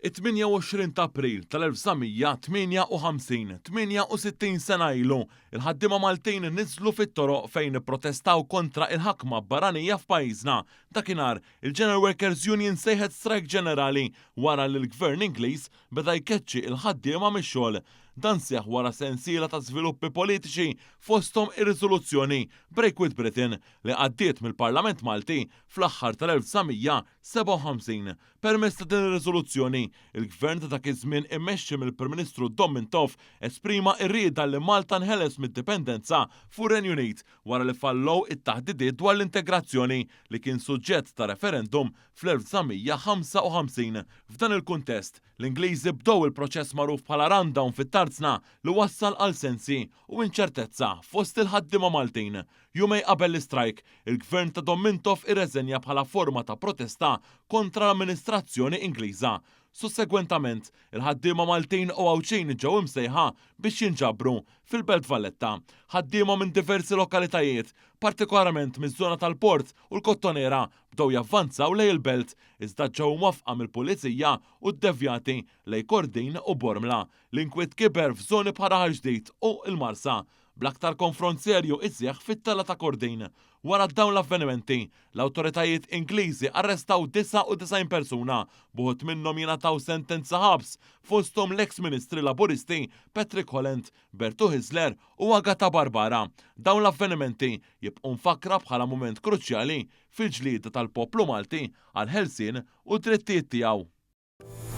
It-28 ta' April tal-1958, 68 sena ilu, il-ħaddiema Maltin niżlu fit-toroq fejn ipprotestaw kontra il-ħakma barranija f'pajjiżna. Dakinhar, il-General Workers Union sejħet strajk ġenerali wara li l-Gvern Ingliż beda jkeċċi il-ħaddiema mix-xogħol. Dan seħħ wara sensiela ta' żviluppi politiċi, fosthom ir-riżoluzzjoni Break with Britain li għaddiet mill-Parlament Malti fl-aħħar tal-1957. Permezz ta' din ir-riżoluzzjoni, il-Gvern ta' dak iż-żmien immexxi mill-Prim Ministru Dom Mintoff esprima r-rieda li Malta nħeles mid-dipendenza fuq ir-Renju Unit wara li fallow it-taħdidiet dwar l-integrazzjoni li kien suġġett ta' referendum fl-1955. F'dan il-kuntest, l-Ingliżi bdew il-proċess magħruf bħala rundown fit-tarzna li wassal għal sensi u inċertezza fost il-ħaddiema Maltin. Jumejn qabel l-istrajk, il-Gvern ta' Dom Mintoff irreżenja bħala forma ta' protesta kontra l-amministrazzjoni Ingliża. Sussegwentament, il-ħaddiema Maltin u Għawdxin ġew imsejħa biex jinġabru fil-Belt Valletta. Ħaddiema minn diversi lokalitajiet, partikolarment miż-żona tal-Port u l-Kottonera, bdew javvanzaw lejn il-Belt, iżda ġew mwaffqa mill-Pulizija u ddevjati lejn Kordin u Bormla. L-inkwiet kiber f'żoni bħal Raħal Ġdid u l-Marsa, bl-aktar konfront serju iseħħ fit-Telgħa ta' Kordin. Wara dawn l-avvenimenti, l-awtoritajiet Ingliżi arrestaw 99 persuna, b'uħud minnhom jingħataw sentenza ħabs, fosthom l-eks Ministri Laburisti Patrick Holland, Bertu Hyzler u Agatha Barbara. Dawn l-avvenimenti jibqgħu mfakkra bħala mument kruċjali fil-ġlieda tal-poplu Malti għall-ħelsien u d-drittijiet tiegħu.